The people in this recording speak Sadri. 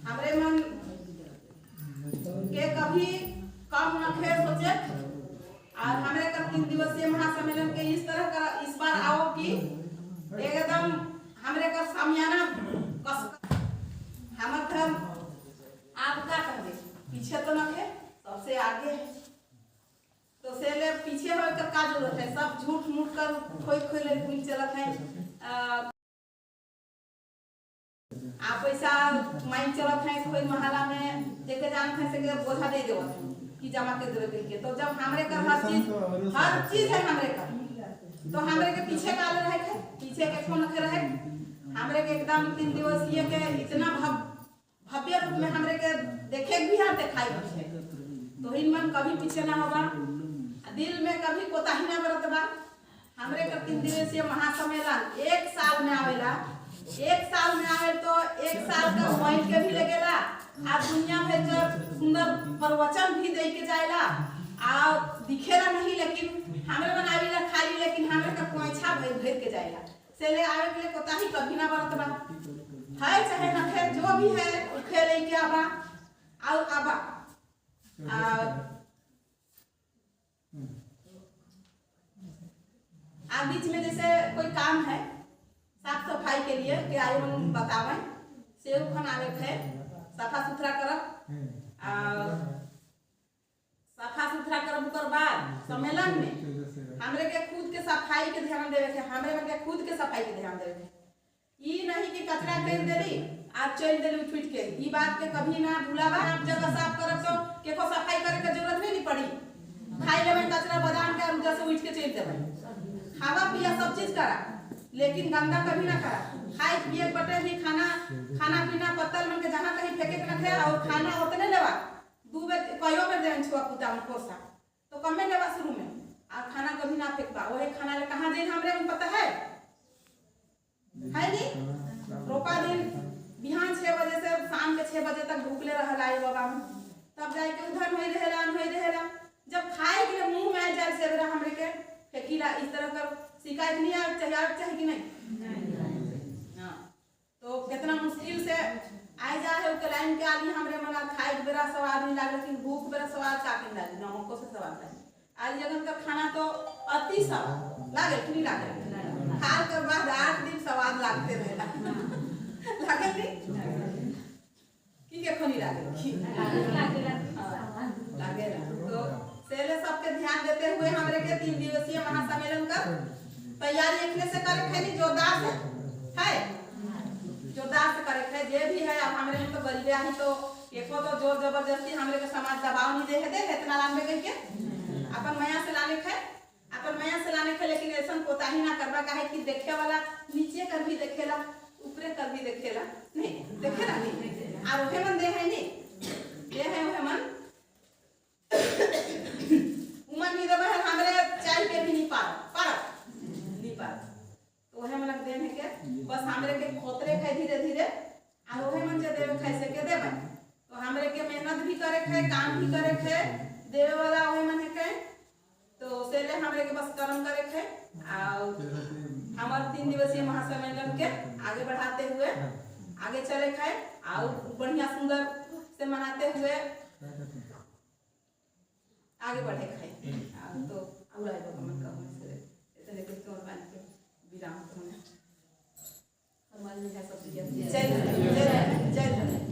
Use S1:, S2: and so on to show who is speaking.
S1: हमरे मन के कभी कम न खे सोचे। और हमरे का 3 दिवसीय महासम्मेलन के इस तरह का इस बार आओ कि एकदम हमरे का सामियाना कस हमर धर्म आप का कहबे, पीछे तो न खे, सबसे आगे है। तो से ले पीछे होए का का जरूरत है? सब झूठ मूठ कर खोई खोई ले कुल चलत है। आ पैसा मांग चलत है कोई मोहल्ला में, जेके जानत है से के बोझा दे देवत है कि जमा कर देवे के। तो जब हमरे का हर चीज है हमरे का, तो हमरे के पीछे का ले रहे है? पीछे के कौन के रहे? हमरे के एकदम 3 दिवसीय के इतना भव्य रूप में हमरे के देखे भी है, दिखाई भी है। तो इन मन कभी पीछे ना होगा, दिल में कभी कोताही ना बरतबा। हमरे का 3 दिवसीय महासम्मेलन एक साल में आवेला। एक साल में आवे तो एक साल का महीन के भी लगेला आ दुनिया भर के सुंदर प्रवचन भी दे के जाएला। आ दिखेला नहीं, लेकिन हमरे बनावीला खाली, लेकिन हमरे का कोइछा भर भर के जाएला। से ले आवे के लिए कोताही कभी ना बरतबा है, चाहे न है, जो भी है उखे लेके आबा और आबा। आ बीच में जैसे कोई काम है साफ सफाई के लिए के आयो मन बतावें से खन आवे है, सफा सुथरा करब। आ सफा सुथरा करब, ओकर बाद सम्मेलन में हमरे के खुद के सफाई के ध्यान देवे के, हमरे मन के खुद के सफाई के ध्यान देवे के। ई नहीं कि कचरा कर देली आज चल देली उठ के, ई बात के कभी ना भूलावा। आप जगह साफ करब तो केको सफाई करे के जरूरत नहीं पड़ी। खाई लेवे कचरा बादाम के और उधर से उठ के चल देवे। खावा पिया सब चीज करा, लेकिन गंदा कभी ना करा। खाए पिए बटे ही खाना, खाना पीना पत्तल मन के जहाँ कहीं फेंके के रखे और खाना उतने लेवा, 2 बेर कयो बेर देवन छुआ पुता मन कोसा तो कमे लेवा शुरू में। और खाना कभी ना फेंकबा। वही खाना ले कहाँ जाइन हमरे में पता है है नहीं। रोपा दिन बिहान 6 बजे से शाम के 6 बजे तक भूखले रहल आई बाबा में, तब जाए के उधर होई रहेला होई रहेला। जब खाए के लिए मुंह में जाए से बेरा हमरे के फेंकीला। इस तरह कर शिकायत नहीं आवे चाहिए, आवे चाहिए कि नहीं? हाँ, तो कितना मुश्किल से आए जा है के लाइन के आली हमरे मना खाए के बेरा स्वाद नहीं लागे, लेकिन भूख बेरा स्वाद का के लागे, नमको से स्वाद लागे। आज जगन का खाना तो अति स्वाद लागे कि नहीं लागे? खाल के बाद 8 दिन स्वाद लागते रहेला। लागे नहीं की के खनी लागे की लागेला। तो सेले सबके ध्यान देते हुए हमरे के 3 दिवसीय महासम्मेलन का तैयारी एखने से करे खैनी, जोरदार से है, जोरदार से करे है जे भी है। अब हमरे में तो गरीबे ही तो एको तो जोर जबरदस्ती हमरे के समाज दबाव नहीं दे है, दे है इतना लानबे कह के। अपन मया से लाने है, अपन मया से लाने है, लेकिन ऐसा कोताही ना करबा, काहे कि देखे वाला नीचे कर भी देखेला, ऊपरे कर भी देखेला। नहीं देखेला नहीं और उहे मन दे है, नहीं दे है उहे मन उमन नहीं देवे है हमरे चाय के भी नहीं पार पार नहीं पार। तो उहे मन देन है के बस हमरे के खोतरे खाए धीरे धीरे और उहे मन जे देवे खाए से के देवे। तो हमरे के मेहनत भी करे खाए, काम भी करे खाए, देवे वाला उहे मन है के। तो से ले हमरे के बस कर्म करे खाए और हमार 3 दिवसीय महासम्मेलन के आगे बढ़ाते हुए आगे चले खाए और बढ़िया सुंदर से मनाते हुए आगे बढ़े खाए। तो और आए मन का से इतने के तोर बान के विराम होने हमारे है सब। जय जय जय।